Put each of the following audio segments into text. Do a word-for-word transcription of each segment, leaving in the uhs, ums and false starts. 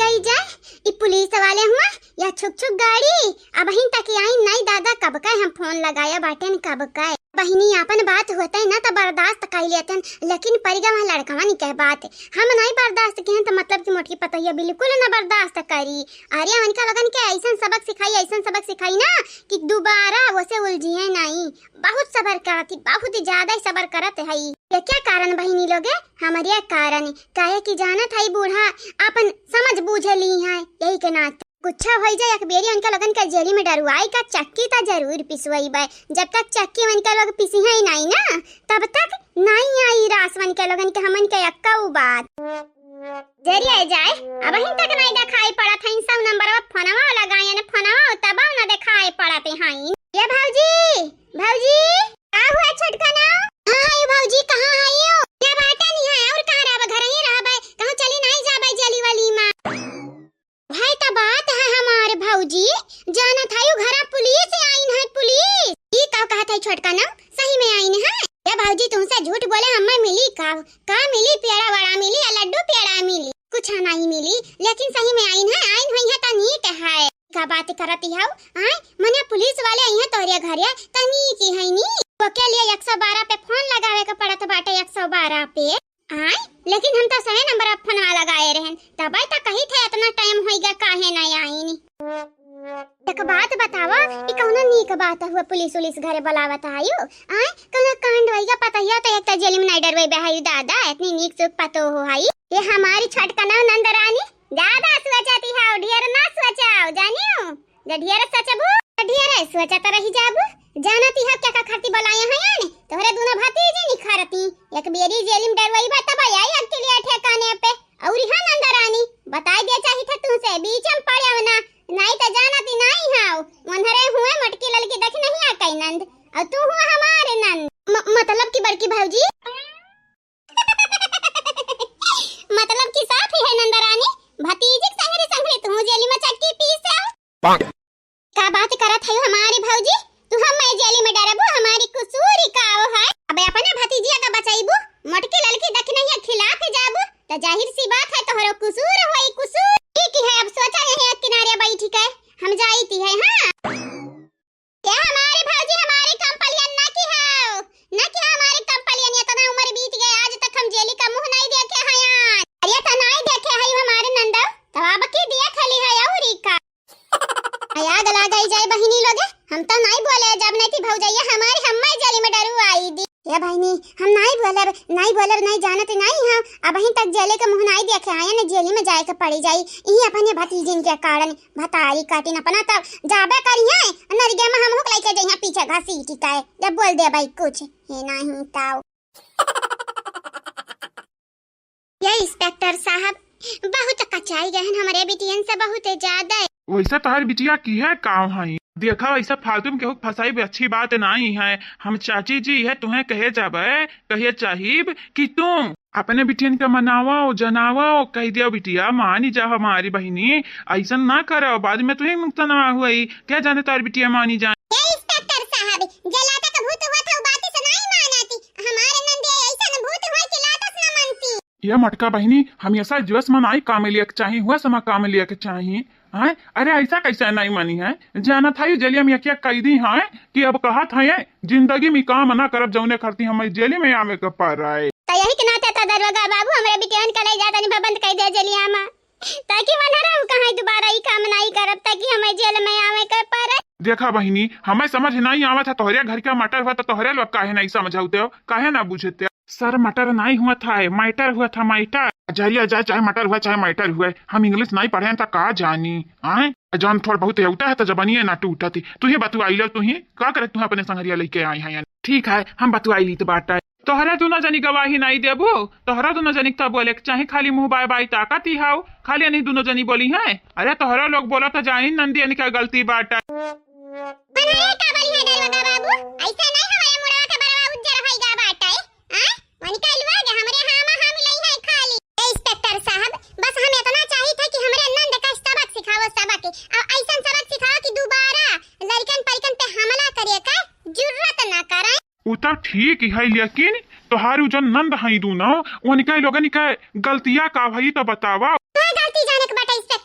कही जाए, ई पुलिस वाले हुआ या छुक छुक गाड़ी, अबहिन तक आई नाई दादा, कब का हम फोन लगाया बाटेन, कब का। बहिनी, आपन बात होते ना त बर्दाश्त कर लेते हैं, लेकिन परि गा वहाँ लड़कवन के बात हम नाई बर्दाश्त किहन, त मतलब कि मोटकी पतोहिया बिल्कुल ना बर्दाश्त करी। अरे, उनका लोगन के ऐसन सबक सिखाई, ऐसन सबक सिखाई ना कि दोबारा वैसे उलझिए नाई। बहुत सबर करत ही, बहुत ज्यादा ही सबर करत हई। ये क्या कारण बहिनी लोगे? हमरे कारण, काहे कि जानत हई बूढ़ा आपन समझ बूझ ली है, यही के नाते कुछ होई जाए, एक बेरी उनका लोगन के जेली में डरुआई का चक्की त जरूर पिसवई बे। जब तक चक्की उनका लोग पिसी है नाई ना, तब तक नाई आई रास उनका लोगन के, हमन के एक्का बात। जरिया जाए, अबहिन तक नाई देखाई पड़त हईन, सब नंबरवा फोनवा लगायन, फोनवा तबो ना देखाई पड़त हईन। ये भौजी, भौजी, का हुआ छोटका ना? हाँ, हाय भौजी, कहाँ हाय हो? ये बाटे नहीं है, और कहाँ रहबे, घर ही रहबे, कहूँ चली नाई जाबे जेली वाली माँ। भाई, त बात है हमार भौजी, जानत है, घरा पुलिस आइन है, पुलिस। ई का कहत है छोटका ना, सही में आइन है? ये भौजी, तुमसे झूठ बोले, हमें मिली का? का मिली? पेड़ा वड़ा मिली या लड्डू पेड़ा मिली? कुछ नहीं मिली, लेकिन सही में आइन है, आइन हुई है त नीक है। का बात करत हऊ? आय, मने पुलिस वाले आई हैं तोहरे घरे, त नीक है नी। ओके लिए एक सौ बारह पे फोन लगावे के पड़त बाटे, एक सौ बारह पे। आय, लेकिन हम तो सही नंबर पे फोनवा लगाए रहन, तबे त कही थे इतना टाइम होइगा, काहे नहीं आईनी। एक बात बतावा, ई कौनो नीक बात हुआ, पुलिस उलिस घरे बुलावत आयु? आय, कौनो कांड होइगा पता हिया तो एक तो जेल में नहीं डरवे बे हायु दादा, इतनी नीक सुख पतो हो हाई। ये हमारी छोटकना नंद रानी, ज्यादा सोचती है, ढेर ना सोचाओ, जानियो। जे ढेर सोचबू, त ढेर सोचत रही जाबू। जानती है क्या का खातिर बुलाए हैं यानी? तोहरे दोनों भतीजी निखारती। एक बेरी जेल में डरवाई बा तब आई अकेले ठिकाने पे। और यहाँ नंद रानी, बताई दे चाही था तुमसे, बीच में पड़े हो ना, नहीं तो जानती नहीं हाउ। उन्हरे हुए मटकी ललकी देख नहीं आ कई नंद, और तू हुआ हमारे नंद। म-, मतलब की बड़की भौजी? मतलब कि साफ ही है नंदरानी, भतीजी के संगरी संगरी तू जेली में चक्की पीसे। का बात करत है हमारी भौजी, तू हम मैं जेली में डरबू, हमारी कुसूरी का है? अबे अपने भतीजिया का बचाईबू, मोटकी ललकी दखिनैया खिलाफ जाबू, त जाहिर सी बात है तोहरो कुसूर होई कुसूर। ठीक है, अब सोचा यही एक किनारे बैठ के हम जाईती है। हाँ। क्या हमारे भौजी हमारे कंपलियन ना की हाउ, ना की हमारे कंपलियन, इतना उम्र बीत गए, आज तक हम जेली का मुँह नहीं देखे हैं यार। अरे तो नहीं देखे है हमारे नंदो, तो अब की देख ली है और का। आय आग लगाई जाए बहिनी लोगे, हम तो नहीं बोले, जब नहीं थी भौजैया हमारे हम्मा जेली में डरू आई दी। ए बहिनी, हम नहीं बोलब, नहीं बोलब, नहीं जानत नहीं हम, अबहिन तक जेले के मुँह नहीं देखे आए न, जेली में जाए के पड़ी जाई, इही अपने भतीजिन के कारण। भतारी काटिन अपना तब जाबे करिहे, नरिया में हमहू के लइके जइहे पीछे घसीटी के, जब बोल देबे कुछ, हे नहीं ताऊ। ये इंस्पेक्टर साहब, बहुत कचाई गए हैं हमरे बिटियन से, बहुत ज्यादा। वैसे तोहार बिटिया की है काव हई? देखा, वैसे फालतू में केहू के फंसाई भी अच्छी बात नहीं है। हम चाची जी है, तुम्हें कहे जाबे, कहे चाहिब कि तुम अपने बिटियन के मनावा, जनावा, कह दिया बिटिया मानी जा हमारी बहिनी, ऐसन ना करो, बाद में तुम्हें नुकसान हुई। क्या जाने तार बिटिया मानी जाए। ए इंस्पेक्टर साहब, जलाता का भूत हुआ था, बात से नहीं मानती। हमारे नंदे ऐसन भूत हुआ कि लातस न मनती। ये मटका बहिनी, हमेशा जोश में नाई काम लिया के चाही, हुआ समा काम लिया के चाही। हैं? अरे ऐसा कैसे नहीं मानी है? जानत है जेलिया में क्या कैदी हैं कि अब कहत है जिंदगी में काम ना करब, जौने खरती हमें जेली में आवे के पड़ रहा है। तो यही के नाते तो दरोगा बाबू हमरे बिटियन के ले जा तनी बंद कर दे जेलिया में, ताकि मनहरा कहाँ दोबारा ई काम नहीं करब, ताकि हमें जेल में आवे के पड़े। देखा बहिनी, हमें समझ नहीं आवत है, तोहरे घर का मटर हुआ तो तोहरे लोग काहे नहीं समझौते हो, काहे ना बुझते हो? सर, मटर नहीं हुआ था, मैटर हुआ था, मैटर। जहरिया जाए, चाहे मटर हुआ, चाहे मैटर हुआ, हम इंग्लिश नहीं पढ़े हैं, तो का जानी, आए? जौन थोड़ बहुत होता है, तो जबनिए ना टूटत। तू ही बतुआई लो, तू ही का करे, तू अपने संगरिया लेके आए हैं, यानी ठीक है, हम बतुआई ली तो बात है। तोहरा दोनों जनी गवाही नहीं देबू, तोहरा दोनों जनी का बोले के चाहे, खाली मुँह बाय बाय ताकत ही हाउ, खाली नहीं दोनों जनी बोली हैं। अरे तोहरा लोग बोला तो जानी नंदी इनका गलती बात है। बनाए का बनी है दरोगा बाबू? ऐसा नहीं हमारे मुड़वा के बरवा उज्जर होइगा बाटे। आय? वनिका लोग हमरे हामा हामी लई है खाली। ए इंस्पेक्टर साहब, बस हम इतना चाहित है कि हमरे नंद का सबक सिखाओ, सबक। और ऐसन सबक सिखाओ कि दोबारा लड़कन परिकन पे हमला करे का जुर्रत ना करें। उ तो ठीक ही है, लेकिन तोहार उ जन नंद हई दूनो, उनके लोगन के गलतिया का भई तो बतावा। का गलती जाने के बाटे इंस्पेक्टर?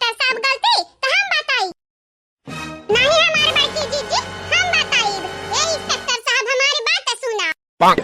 हाँ,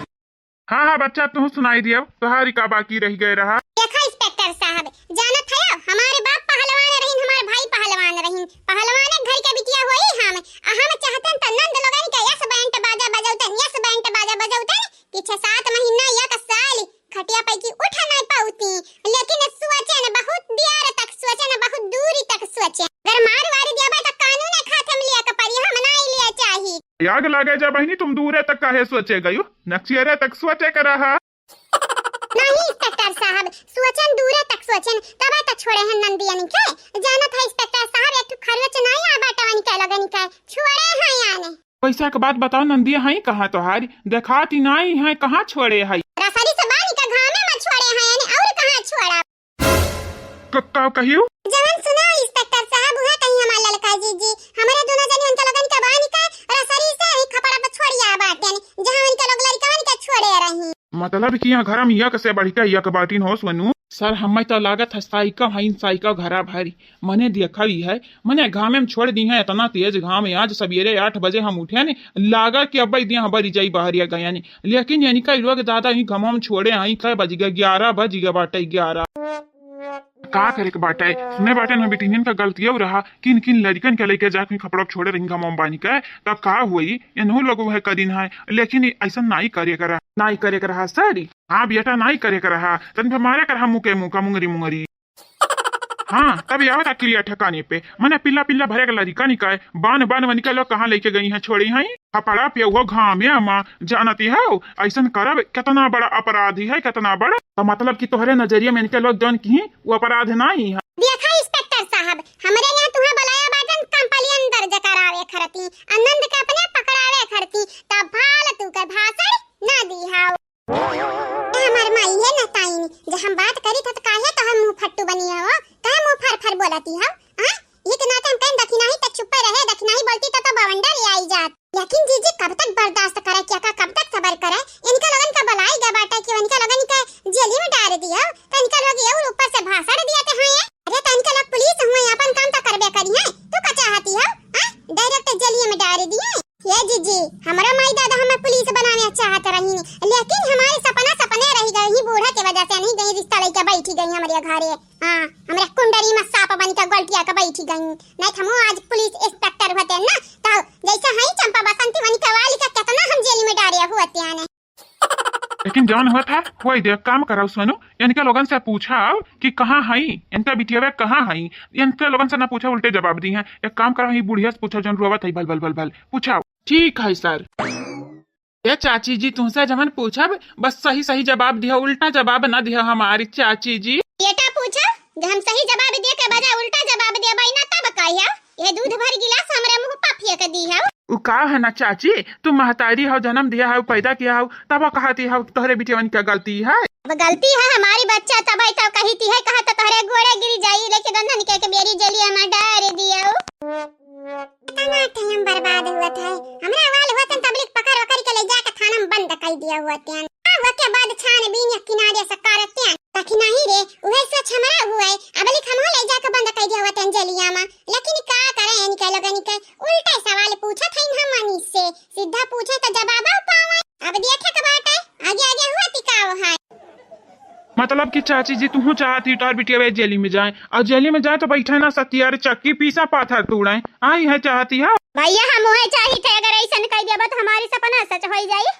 हाँ, बच्चा, तू सुनाई दियो, तोहारी का बाकी रहि गए रहा। देखा इंस्पेक्टर साहब, जानत हयो, हमारे बाप पहलवान रहिन, हमार भाई पहलवान रहिन, पहलवाने घर के बिटिया होई हम, आ हम चाहतन त नंद लोगन के यस बैंड बाजा बजौतन, यस बैंड बाजा बजौतन, कि छह सात महीना एक साल खटिया पै की उठ नाई पाउती, लेकिन सोचेन बहुत देर तक, सोचेन बहुत दूरी तक सोचेन। अगर मार वार दियाबा त कानून खाते में लिया के परी, हम नाई लिया चाही। आग लागे जा बहिनी, तुम दूरे तक काहे सोचे गयो, नक्सियरे तक सोचे के रहा। नहीं इंस्पेक्टर साहब, सोचेन दूरे तक सोचेन, तबे त छोड़े हैं नंदियन के। जानत है इंस्पेक्टर साहब, एक ठो खरोच नाई आ बाटवन के लगन के, छोड़े हैं याने। पैसा के बात बताओ नंदिया, है कहाँ तोहारी? देखाती नाई है, कहाँ छोड़े है? रसरी से बानी का घामे में छोड़े हैं याने, और कहाँ छोड़ा? क-, का कहियो? जवन सुना इंस्पेक्टर साहब, उहे कहीं हमार ललका जीजी, हमरे दोनों जनी उनके लगन के बानी का रसरी से ही खपड़ा पर छोड़िया बाटेन, जहाँ उनके लोग लड़कवन के छोड़े रही। मतलब कि यहाँ घर में यक से बढ़ के यक बाटिन हो सोनू? सर, हमें तो लागत है साइकिल है, साइकिल घरा भरी। मने देखा ही है, मने घामे में छोड़ दी है, इतना तेज घाम है। आज सवेरे आठ बजे हम उठे ने, लागा कि अब दिया बरी जाई बहरिया गया ने। लेकिन यानी कई लोग दादा ही घाम में छोड़े आई, कै बज गया? ग्यारह बज गया बाटे, ग्यारह। का करे के बाटे? सुने बाटे ना, बिटिनियन का गलतिया रहा, किन किन लड़कन के लेके जाके खपड़ा छोड़े रही घाम में बानी के, तब का हुई? इन्हों लोग वह करिन है, लेकिन ऐसा नाई करे के रहा, नाई करे के रहा सर। हाँ बेटा, नाई करे के रहा, तन पे मारे के रहा मुके मुका, मुंगरी मुंगरी। हाँ, तब आवत अकिलिया ठिकाने पे, मने पिल्ला पिल्ला भरे के लड़िका निकाय, बान बान वनिका लोग कहाँ लेके गई हैं, छोड़ी हैं? खपड़ा पे वो घामे अमा, जानती हो, ऐसन करब कितना बड़ा अपराधी है, कितना बड़ा। तो मतलब कि तोहरे नजरिया में इनके लोग जौन की वो अपराध नहीं है। देखा इंस्पेक्टर साहब, हमरे यहाँ तुम्हें बुलाया बाटन कंप्लेन दर्ज करावे खरती, आनंद के अपने पकड़ावे खरती, तब फालतू के भाषण ना दिहाओ। ए हमार माई है ना ताईनी, जब हम बात करी था तो काहे तो हम मुंह फट्टू बनी हो, काहे मुंह फर फर बोलती हो? हाँ, ये के नाते हम कहीं दखिनाही तक चुप्पे रहे, दखिनाही बोलती तो, तो बवंडर ले आई जात। लेकिन जीजी कब तक बर्दाश्त करे, क्या का कब तक सबर करे? इनका लोगन का बुलाई गए बाटे कि इनका लोगन का जेली में डाल दियो, तो इनका लोग ये ऊपर से भाषण दिए थे, हाँ ये? अरे तो इनका लोग पुलिस हुए, अपन काम तो करबे करी है, तू का चाहती हो? हाँ, डायरेक्ट जेलिए में डाल दिए। ये जीजी, हमरा माई दादा हमें पुलिस बनावे चाहत रही, लेकिन हमारे सपना सपने रह गए, ही बूढ़ा के वजह से नहीं गई, रिश्ता लेके बैठी गई हमारे घरे। हाँ, हमारे कुंडली में सांप बन के गलटिया के बैठी गई, नहीं तो हम आज पुलिस इंस्पेक्टर होते ना, तो जैसे है चंपा बसंती वनी कवाली का कितना हम जेल में डारे हुए थे आने। लेकिन जौन होत है, वही देख काम कराओ सोनू, इनके लोगन से पूछा कि कहाँ हई, इनका बिटियावे कहाँ हई, इनके लोगन से ना पूछा, उल्टे जवाब दी हैं। एक काम कराओ, ही बुढ़िया से पूछा, जौन रोवत है, भल भल भल भल, पूछाओ। ठीक है सर। ए चाची जी, तुमसे जवन पूछब, बस सही सही जवाब दिया, उल्टा जवाब ना दिया हमारी चाची जी। बेटा पूछा, हम सही जवाब दे के बजाय उल्टा जवाब देबै ना, तब कहिया, ये दूध भर गिलास हमरे मुंह पर फेंक दी है। उ का है ना चाची, तू महतारी हो, जन्म दिया है, पैदा किया हो, तब कहती हो तोहरे बिटियवन के गलती है। अब गलती है हमारी बच्चा, तब तो कहती है, कहा तो तोहरे गोड़े गिर जाई, लेकिन गंधन के, के बेरी जलिया में डार दियो। इतना टाइम बर्बाद हुआ था, हमरा वाल हुआ तन तबलीग पकड़ वकड़ के ले जाके थाना में बंद कर दिया हुआ तन। अब के बाद छानबीन या किनारे से करते हैं। ताकि नहीं रे, उहे सोच हमरा हुए, अब लिख हमहू ले जाके बंद कर दिया हुआ तन जेलिया में। लेकिन का करे इनके लोगन के, उल्टे सवाल पूछत हईन हमनी से, सीधा पूछे तो जवाब पावे। अब देखे के बाटे, आगे आगे हुआ ती का है। मतलब कि चाची जी, तुहू चाहती तोहर बिटिया जेली में जाए, और जेली में जाए तो बैठे ना सतियार चक्की पीसा पाथर तोड़े, आई है चाहती है। भैया हम वही चाही थे, अगर ऐसन कह दिया तो हमारी सपना सच हो जाई।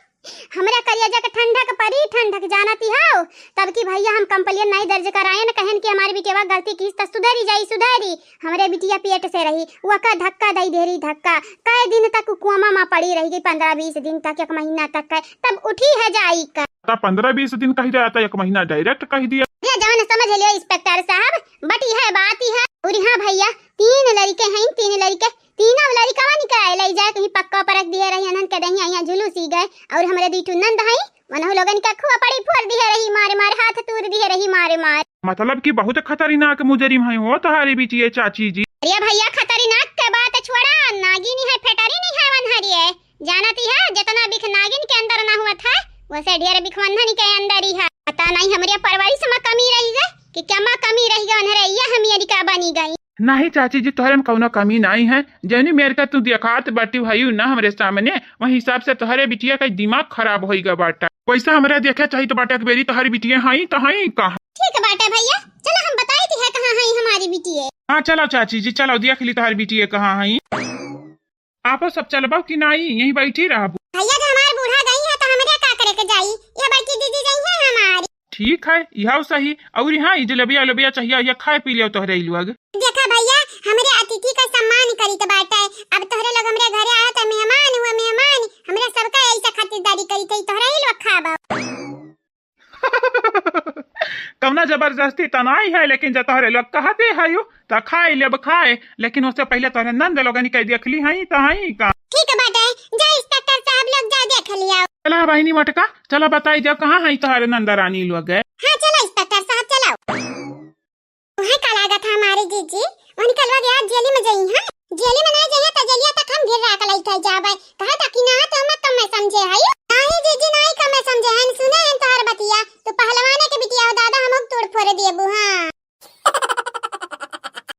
हमरे करेजा के ठंडक परी, ठंडक जानती हो, तब की भैया हम कंप्लेन नहीं दर्ज करायन, कहन कि हमारी बिटिया गलती की तो सुधरी जाई, सुधरी। हमरे बिटिया पेट से रही, वका धक्का दई देरी, धक्का। कै दिन तक कोमा में पड़ी रही गई, पन्द्रह बीस दिन तक, एक महीना तक कै, तब उठी है जाई का। ता पन्द्रह बीस दिन कही जाता, एक महीना डायरेक्ट कही दिया। ये जवन समझ लियो इंस्पेक्टर साहब, बटी है बात ही है। और हाँ भैया, तीन लड़के हैं, तीन लड़के, तीनों लड़कवन के ले जाए कहीं पक्का पर रख दिए रही, अनन के दहिया यहाँ झुलूसी गए। और हमरे दुई ठो नंद हैं, वनहु लोगन के खोपड़ी फोड़ दिहे रही मारे मारे, हाथ तूर दिहे रही मारे मारे। मतलब कि बहुत खतरनाक मुजरिम है हो तोहारी बिटिया चाची जी। अरे भैया, खतरनाक के बात छोड़ा, नागिन है, फेटरी नहीं है वनहरिए। जानती है, जितना बिख नागिन के अंदर ना हुआ था, वैसे ढेर बिख वनहन के अंदर ही है। पता नहीं हमरे परवरिश में कमी रही है कि क्या में कमी रही है, वनहरे ये हम ये का बनी गई। नहीं चाची जी, तोहरे में कउनो कमी नाहीं है। जौनी मेर का तू देखात बाटी हयू ना हमरे सामने, वही हिसाब से तोहरे बिटिया का दिमाग खराब होइगा बाटा। वैसे हमरा देखे चाहित बाटे एक बेरी तोहरी बिटिया हई त हई कहाँ। ठीक बाटे भैया, चला हम बताई दी है कहाँ हई हमारी बिटिया। हाँ चलो चाची जी, चलो देख ली तोहरी बिटिया कहाँ हई। आपो सब चलबो कि नाई, यहीं बैठी रहबू? भैया, जब हमार बूढ़ा गई है, तो हमरे का करे के जाई? यह बड़की दीदी गई है हमारी। ठीक है, यह सही। और हाँ, ई जलेबिया उलेबिया चाहिए, यह खाए पी लियो तोहरे ई लोग। देखा भैया, हमरे अतिथि का सम्मान करित बाटे। अब तोहरे लोग हमरे घरे आए तो मेहमान हुआ, मेहमान। हमरे सबका ऐसा खातिरदारी करित है, तोहरे ही लोग खाबो। कौना जबरदस्ती त नाई है, लेकिन जब तोहरे लोग कहते हयू त खाए लेब खाए, लेकिन उससे पहले तोहरे नंद लोगन के देख ली हई त हई का। ठीक बाटे, जा इंस्पेक्टर साहब लोग जा देख लिया। चला बहिनी मोटका, चला बताई जाओ कहाँ हई तोहरे नंद रानी लोग। हाँ चला इंस्पेक्टर साहब चला। वहाँ का लागत है हमारे जीजी, उनका लोग यार जेली में जई हैं। जेली में ना जइहे तो जेलिया तक हम गिर रहा लइके जाबे। कहा था कि ना तो मत तुम मैं समझे हई।